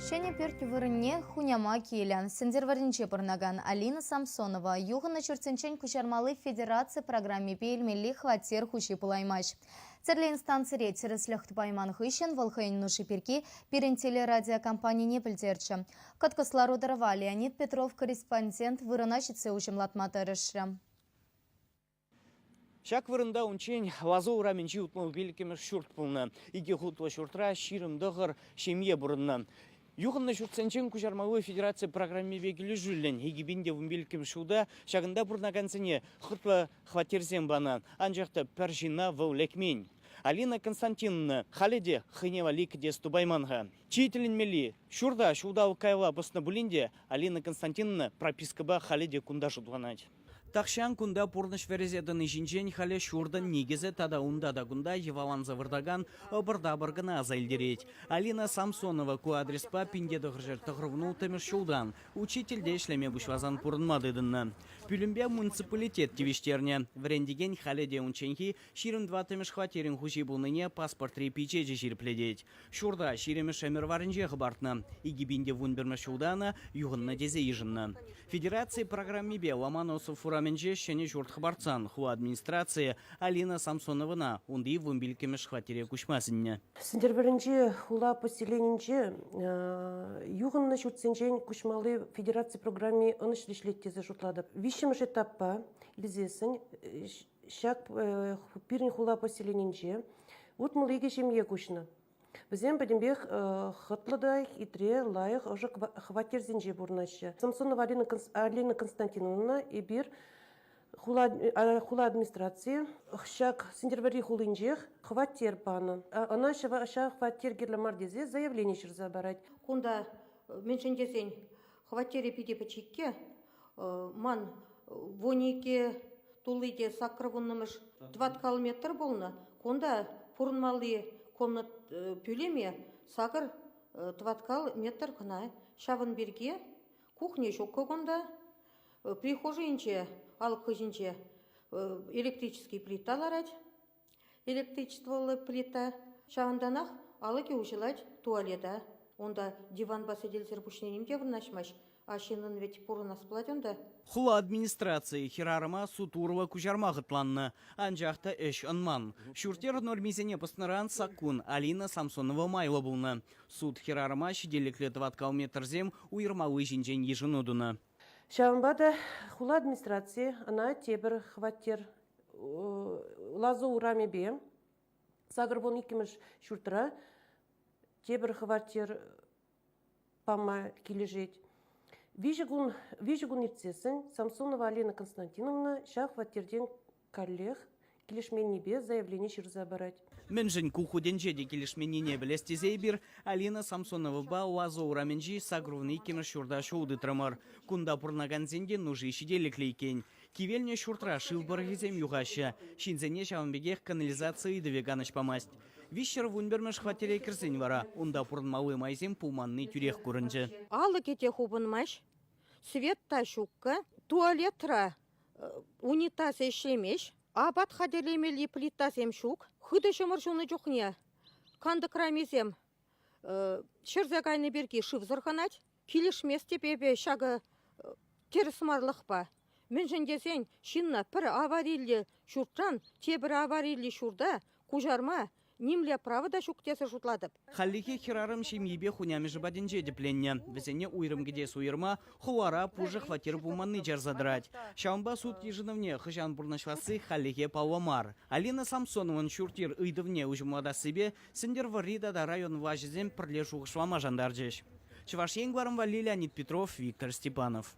Ҫӗнӗ пӳрт вырӑнне хуняма килӗ. Сӗнтӗрвӑрринче пурӑнакан Алина Самсонова юхӑннӑ ҫуртсенчен куҫармалли федераци программипе илмелли хваттер хуҫи пулаймасть. Тӗрлӗ инстанцире тӗрӗслӗх тупайман хыҫҫӑн вӑл хӑйӗн нуши пирки пирӗн телерадиокомпанине пӗлтерчӗ. Кӑткӑс лару-тӑрӑва Леонид Петров корреспондент вырӑна ҫитсе уҫӑмлатма тӑрӑшрӗ. Ҫак вырӑнта унччен Лазо урамӗнчи 65-мӗш ҫурт пулнӑ. Икӗ хутлӑ ҫуртра 29 ҫемье пурӑннӑ. Юхӑннӑ ҫуртсенчен куҫармалли федераци программипе килӗшӳллӗн 2015-мӗш ҫулта ҫакӑнта пурӑнакансене хӑтлӑ хваттерсем панӑ. Анчах та пӗр ҫынна вӑл лекмен. Алина Константиновна халӗ те хӑйне валли кӗтес тупайман-ха. Чи тӗлӗнмелли, ҫурта ҫулталӑк каялла пӑснӑ пулин те Алина Константиновна пропискӑпа халӗ те кунта шутланать. Тахҫан кунта пурнӑҫ вӗресе тӑни ҫинчен халӗ ҫуртӑн никӗсӗ тата унта та кунта йӑваланса выртакан ӑпӑр-тапӑр кӑна аса илтерет. Алина Самсонова ку адреспа 1996 ҫултан учительте ӗҫлеме пуҫласан пурӑнма тытӑннӑ. Пӳлӗмпе муниципалитет тивӗҫтернӗ. Вӗрентекен халӗ те унчченхи 24-мӗш хваттерӗн хуҫи пулнине паспортри пичечӗ ҫирӗплетет. Ҫурта ҫирӗмӗш ӗмӗр варринче хӑпартнӑ. 2011 ҫулта ӑна юхӑннӑ тесе йышӑннӑ. Федераци программипе Ломоносов урамӗнче ҫӗнӗ ҫурт хӑпартсан хула администрацийӗ Алина Самсоновӑна унти вунпиллӗкмӗш хваттере куҫма сӗннӗ. Сӗнтӗрвӑрринчи хула поселенинче юхӑннӑ ҫуртсенчен куҫмалли федераци программи ӑнӑҫлӑ ӗҫлет тесе шутлатӑп. Виҫҫӗмӗш этаппа илсессӗн ҫак пирӗн хула поселенинче 62 ҫемье куҫнӑ. Вӗсем пӗтӗмпех хӑтлӑ та хитре, лайӑх, ӑшӑ хваттерсенче пурӑнаҫҫӗ. Самсонова Алина Константиновна эпир хула, хула администрацийӗ ҫак Сӗнтӗрвӑрри хулинчех хваттер панӑ. Ӑна ҫав хваттер кирлӗ мар тесе заявлени ҫырса парать. Кунта мӗншӗн тесен хваттерӗ питӗ пӗчӗккӗ. Ман 12 тулли те 80-мӗш тӑваткал метр пулнӑ. Кунта пурӑнмалли комнат пӳлӗме сакӑр тӑваткал метр кӑна. Ҫавӑн пирки кухня ҫуккӑ кунта. Прихожийӗнче, алӑк хыҫӗнче электрический плита ларать. Электричествӑллӑ плита. Ҫавӑнтанах алӑкӗ уҫӑлать туалета. Унта диванпа сӗтелсӗр пуҫне ним те вырнаҫмасть. А ҫыннӑн вӗт пурӑнас пулать унта. Хула администрацийӗ хӗрарӑма суд урлӑ куҫарма хӑтланнӑ. Анчах та ӗҫ ӑнман. Ҫурт-йӗр нормисене пӑснӑран саккун Алина Самсонова майлӑ пулнӑ. Суд хӗрарӑма ҫителӗклӗ тӑваткал метрсем уйӑрмалли ҫинчен йышӑну тунӑ. Ҫавӑнпа та хула администрацийӗ ӑна тепӗр хваттер Лазо урамӗпе 82-мӗш ҫуртра тепӗр хваттер пама килӗшет. Виҫӗ кун, виҫӗ кун иртсессӗн Самсонова Алина Константиновна ҫав хваттертен каллех килӗшменнипе заявлени ҫырса парать. Мӗншӗн ку хутӗнче те килӗшменнине пӗлес тесе эпир Алина Самсоновӑпа Лазо урамӗнчи 82-мӗш ҫурта ҫул тытрӑмӑр. Кунта пурӑнакансен те нуши ҫителӗклӗ иккен. Кивелнӗ ҫуртра шыв пӑрӑхӗсем юхаҫҫӗ. Ҫынсене ҫавӑн пекех канализаци ыйтӑвӗ канӑҫ памасть. 311-мӗш хваттере кӗрсен вара унта пурӑнмалли майсем пулманни тӳрех курӑнчӗ. Алӑкӗ те хупӑнмасть, свет та ҫуккӑ, туалетра унитаз ӗҫлемест, апат хатӗрлемелли плитасем ҫук. Хытӑ ҫумӑр ҫунӑ чухне кантӑк рамисем ҫӗрсе кайнӑ пирки шыв сӑрхӑнать. Килӗшместӗп эпӗ ҫакӑ тӗрӗсмарлӑхпа. Мӗншӗн тесен ҫынна пӗр авариллӗ ҫуртран тепӗр авариллӗ ҫурта куҫарма нимле право та ҫук тесе шутлатӑп. Хальлӗхе хӗрарӑм ҫемйипе хунямӑшӗ патӗнче тӗпленнӗ. Вӗсене уйрӑм кӗтес уйӑрма хулара пушӑ хваттер пулманни чарса тӑрать. Ҫавӑнпа суд йышӑнӑвне хӑҫан пурнӑҫласси хальлӗхе паллӑ мар. Алина Самсонован ҫурт-йӗр ыйтӑвне уҫӑмлатассипе Сӗнтӗрвӑрри тата район влаҫӗсем пӗрле шухӑшлама шантарчӗҫ. Чӑваш Ен кӑларӑм валли Леонид Петров, Виктор Степанов.